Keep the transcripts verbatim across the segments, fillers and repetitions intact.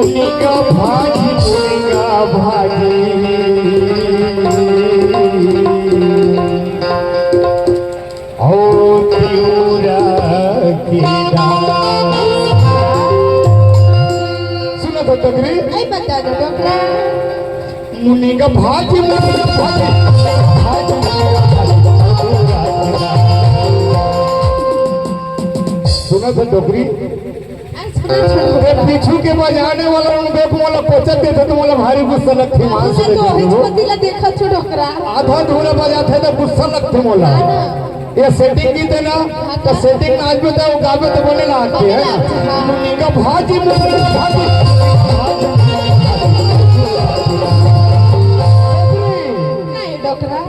मुनगा भाजी, मुनगा भाजी, अउ तिउरा के दाल। सुनत हो डोकरी? अई बता दो डोकरा। मुनगा भाजी, मुनगा भाजी, भाजी, मुनगा भाजी, तिउरा के दाल। सुनत हो डोकरी? अरे, छोड़ो, छोड़ो। अरे, पीछू के बजाने वाला मन देख, मोला कोचत देथे त मोला भारी गुस्सा लगथे, मान से अरे, तो देखे वही हो। पति ला देखत छोड़ो ओकरा। आधा धुरा बजाथे त गुस्सा लगथे मोला। हाँ ना। ये setting गीत हे ना, हाँ त ना। Setting नाचबे त वो गाबे त बने लागथे, हे ना? बने लागथे, हाँ। मुनगा भाजी, मुनगा भाजी। नहीं, डोकरा।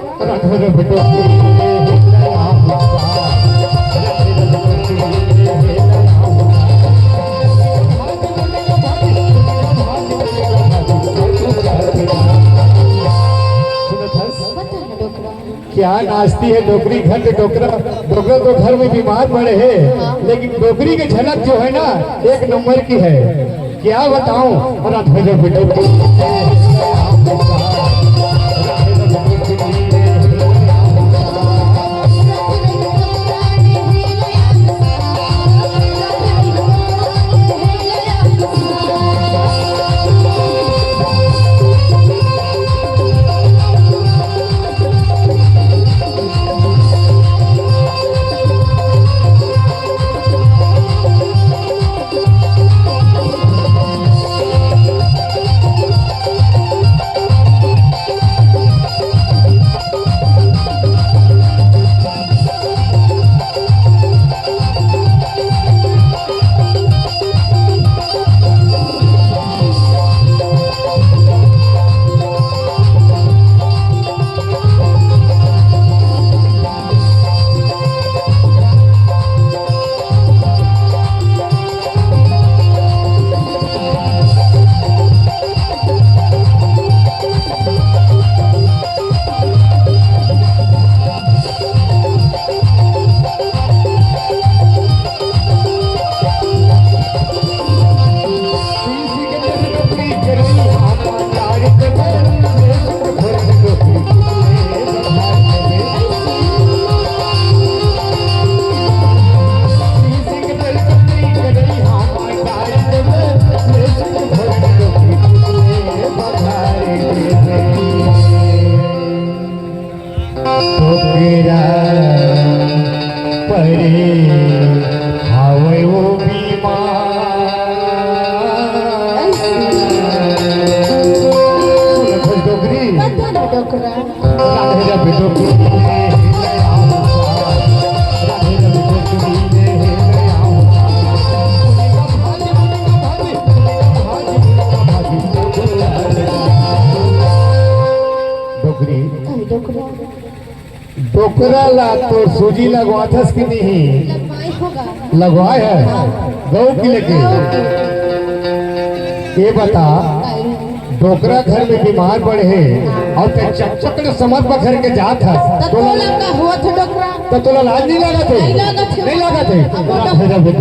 क्या नाचती है डोकरी, घर के डोकरा। डोकरा तो घर में बीमार पड़े है, लेकिन डोकरी की झलक जो है ना, एक नंबर की है। क्या बताऊं? रात में जब बिटोर के डोकरा परे हावय वो बीमार। सुन खोज डोकरी। बता ना डोकरा। राधे रवि डोकरी। डोकरी। अरे डोकरा। डोकरा ला तो सूजी लगवाथस कि नहीं? लगवाए होगा। लगवाए है? हाँ। गऊ की लेके? गऊ की। ये बता, काई? डोकरा घर में बीमार पड़े हे अउ ते चकचक ले समर पकड़ के जात हस। त तोला का होत हे डोकरा? त तोला लाज नहीं लागत हे? नहीं लागत हे। नहीं लागत हे? अब तो राधे राधे।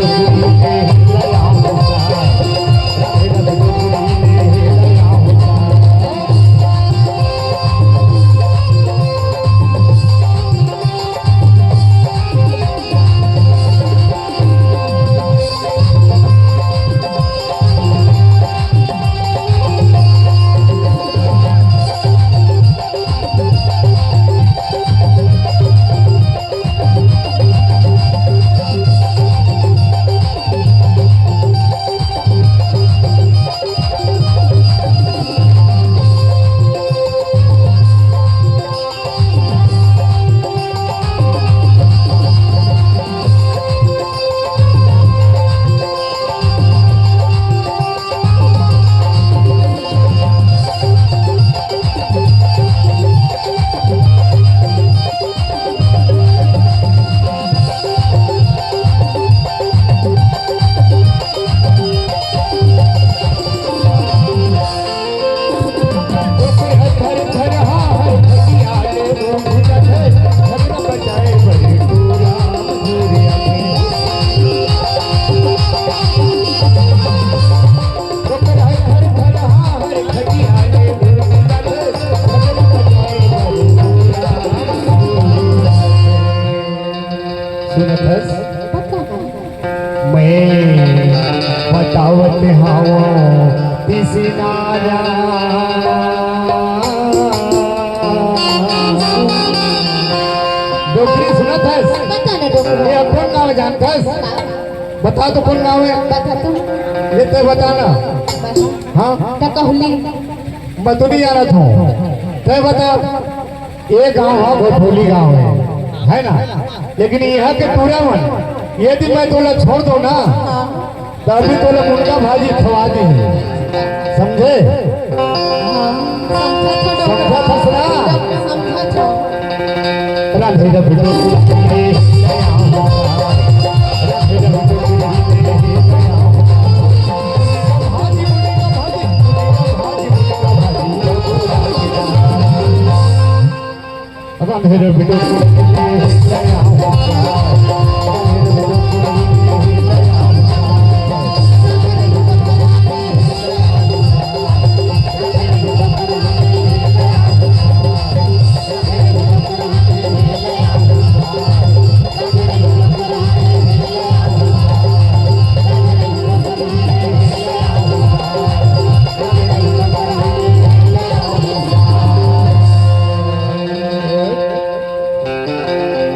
सुनत हस? मैं बतावत हवं पिसनारा। डोकरी सुनत हस? बता ना डोकरी। ये कोन गाँव जानत हस? बता तो कोन गाँव हे? बता तो। ये तैं बता ना। बता। हाँ? डकहुली। मैं तो नइ जानत हँव। तैं बता। ये गाँव ह भोजपुरी गाँव हे, हे ना? लेकिन इहाँ के टूरा मन, यदि मैं तोला छोड़ दँव ना, त अभी तोला मुनगा भाजी खवा दिही। समझे? समझत हस ना? राधे रवि डोकरी। राधे रवि डोकरी।